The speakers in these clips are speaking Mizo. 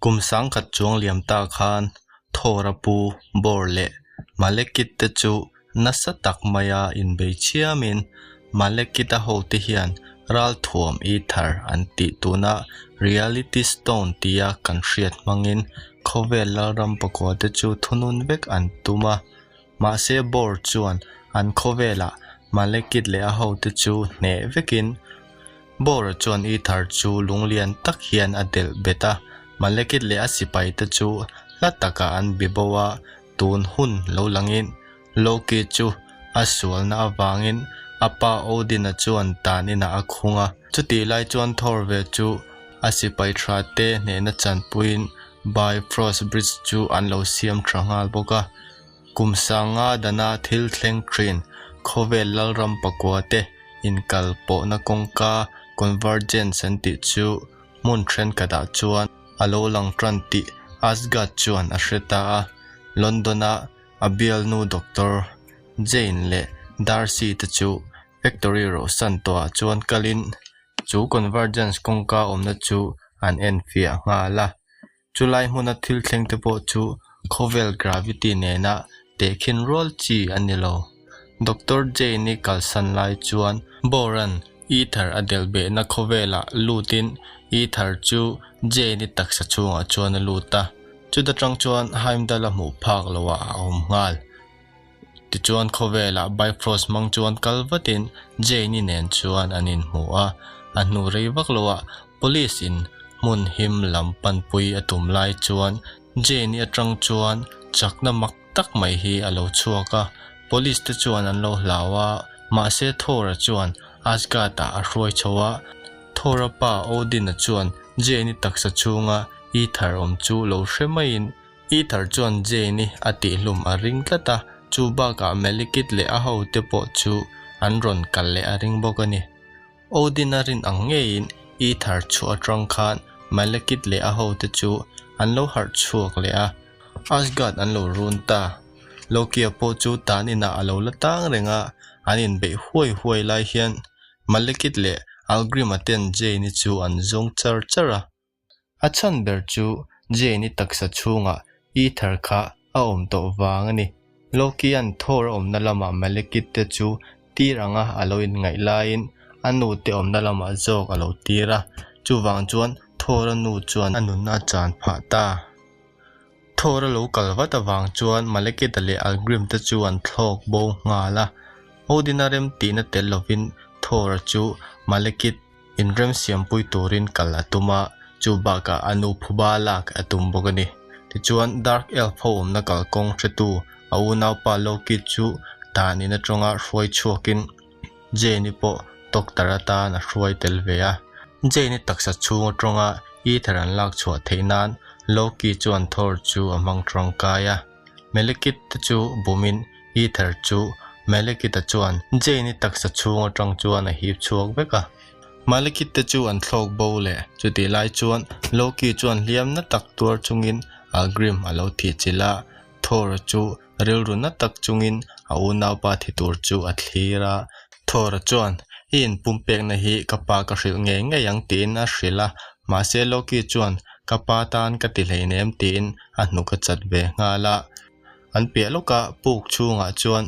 Kum sangkhat chuang liam ta khan Thor-a pu Bor leh Malekith te chu nasa tak maia inbei chiamin Malekith-a hote hian ralthuam Ether an tih tuna Reality Stone tia kan hriat hmangin khawvel lalram pakua te chu thunun vek an tum a. Mahse Bor chuan an khawvelah Malekith leh a hote chu hneh vekin Bor-a chuan Ether chu lunglian tak hian a delh bet a, Malekith leh a sipaite chu hla takah an bi bo a, tun hun lo langin Loki chu a sualna avangin a pa Odin-a chuan tan inah a khung a. Chutih lai chuan Thor ve chu a sipai tha te hnehna chanpuiin Bifrost Bridge chu an lo siam tha nghal bawk a. Kum sanga dana thil thleng thin khawvel lalram pakua te inkal pawhna kawngka convergence an tih chu hmun thenkhatah chuan a lo lang tan tih Asgard chuan a hre ta a. London-a a bialnu Doctor Jane leh Darcy te chu factory rawhsan tawhah chuan kalin chu convergence kawngka awmna chu an enfiah nghal a. Chulai hmuna thil thleng te pawh chu khawvel gravity nena tehkhin rual chi a ni lo. Doctor Jane-i kalsan lai chuan Boran Ether a delh behna khawvelah lutin Ether chu Jane-i taksa chhungah chuan a lut a, chuta tang chuan Heimdall-a hmuh phak loah a awm nghal. Tichuan khawvelah Bifrost hmang chuan kal vatin Jane-i nen chuan an inhmu a, a hnu rei vak loah Police in hmun him lam panpui a tum lai chuan Jane-i atang chuan chakna mak tak mai hi a lo chhuak a, Police te chuan an lo hlau a, mahse Thor-a chuan Asgard-ah a hruai chho a, Thor-a pa Odin-a chuan Jane-i taksa chhunga Ether awm chu lo hre maiin Ether chuan Jane-i a tihhlum a ring tlat a, chu bakah Malekith leh a hote pawh chu an rawn kal leh a ring bawk a ni. Odin-a rin ang ngeiin Ether chhuah atang khan Malekith leh a hote chu an lo harh chhuak leh a, Asgard an lo run ta. Loki-a pawh chu tan inah a lo la tang reng a, an inbeih huai huai lai hian Malekith leh Algrim-a ten Jane-i chu an zawng char char a. A chhan ber chu Jane-i taksa chhungah Ether kha a awm tawh vang a ni. Loki-a'n Thor a awmna lamah Malekith te chu tir anga a lo inngaih laiin a nu te awmna lamah zawk a lo tir a, chuvang chuan Thor-a nu chuan a nunna a chan phah ta. Thor a lo kal vat avang chuan Malekith-a leh Algrim te chu an thlawk bo nghal a, Odin-a remtihna tel lovin Thor-a chu Malekith Inremsiampui turin kal a tum a, chu bakah a nu phuba lak a tum bawk a ni. Tichuan, Dark Elf ho awmna kalkawng hretu a unaupa Loki chu dan in atanga hruai chhuakin Jane-i pawh doctor atan a hruai tel ve a. Jane-i taksa chhung atanga Ether an lak chhuah theih nan Loki chuan Thor chu a hmang tangkai a. Melekit te chu bumin Ether chu Melekit-a chuan Jane-i taksa chhung atang chuan a hip chhuak vek a. Malekit te chu an thlawk bo leh chutih lai chuan Loki chuan hliam na tak tuar chungin Algrim a lo thih chilh a, Thor-a chu rilru na tak chungin a unaupa thi tur chu a thlir a. Thor-a chuan, I inpumpekna hi ka pa ka hrilh ngei ngei ang tiin a hrilh a, mahse Loki chuan, Ka pa tan ka ti hleinem tiin a hnuk a chat ve nghal a. An piah lawka puk chhungah chuan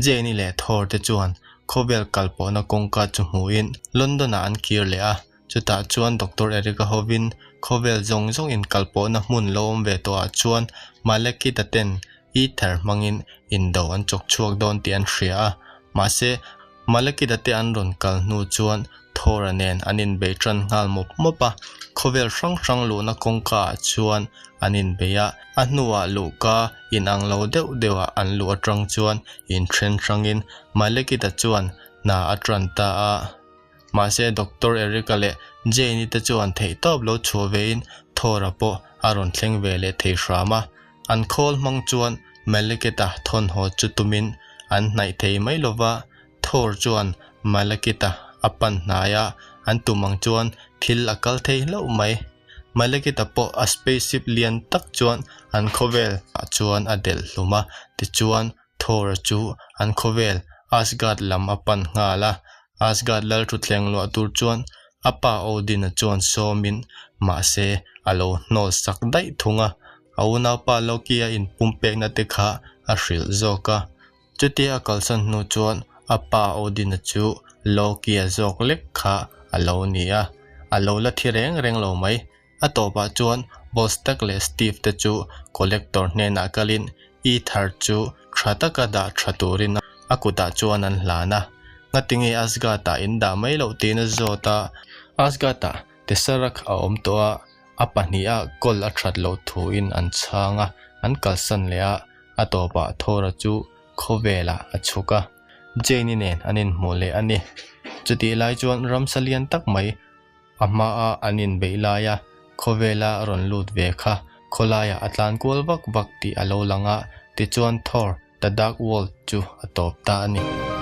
Jane-i leh Thor te chuan khawvel kal pawhna kawngka chu hmuhin London-ah an kir leh a, chutah chuan Doctor Eric-a hovin khawvel zawng zawng inkal pawhna hmun lo awm ve tawhah chuan Malekith-a ten Ether hmangin indo an chawk chhuak dawn tih an hria a, mahse Malekith-a te an rawn kal hnu chuan Thor-a nen an inbeih tan nghal mawp mawp a, khawvel hrang hrang luhna kawngka ah chuan an inbeih a, a hnuah luhka inang lo deuh deuhah an luh atang chuan inthen hrangin Malekith-a chuan hna a tan ta a. Mahse Doctor Eric-a leh Jane-i te chuan theihtawp lo chhuah vein Thor-a pawh a rawn thleng ve leh thei hram a. An khawl hmang chuan Malekith-a thawnhaw chu tumin an hnaih thei mai lova, Thor chuan Malekith-a a pan hnai a, an tum ang chuan thil a kal thei hlauh mai. Malekith-a pawh a spaceship lian tak chuan an khawvel ah chuan a delh hlum a, tichuan Thor-a chu an khawvel Asgard lam a pan nghal a. Asgard lal thutthleng luah tur chuan A pa Odin-a chuan sawmin mahse a lo hnawl sak daih thung a, a unaupa Loki-a inpumpekna te kha a hrilh zawk a. Chutia a kalsan hnu chuan a pa Odin-a chu Loki-a zawk lek kha a lo ni a, a lo la thi reng reng lo mai. A tawpah chuan Bostock leh Steve te chu Collector hnenah kalin Ether chu tha taka dah tha turin a kutah chuan an hlan a. Ngatinge Asgard-ah in dah mai loh tiin a zawt a. Asgard-ah Tesseract a awm tawh a, a pahniha kawl a that loh thuin an chhang a, an kalsan leh a, a tawpah Thor-a chu khawvelah a chhuk a. Jane-i nen an inhmuh leh a ni. Chutih lai chuan ramsa lian tak mai A hmaa an inbeih laia khawvela rawn lut ve kha khawlaiah a tlan kual vak vak tih a lo lang a, tichuan Thor, The Dark World chu a tawp ta a ni.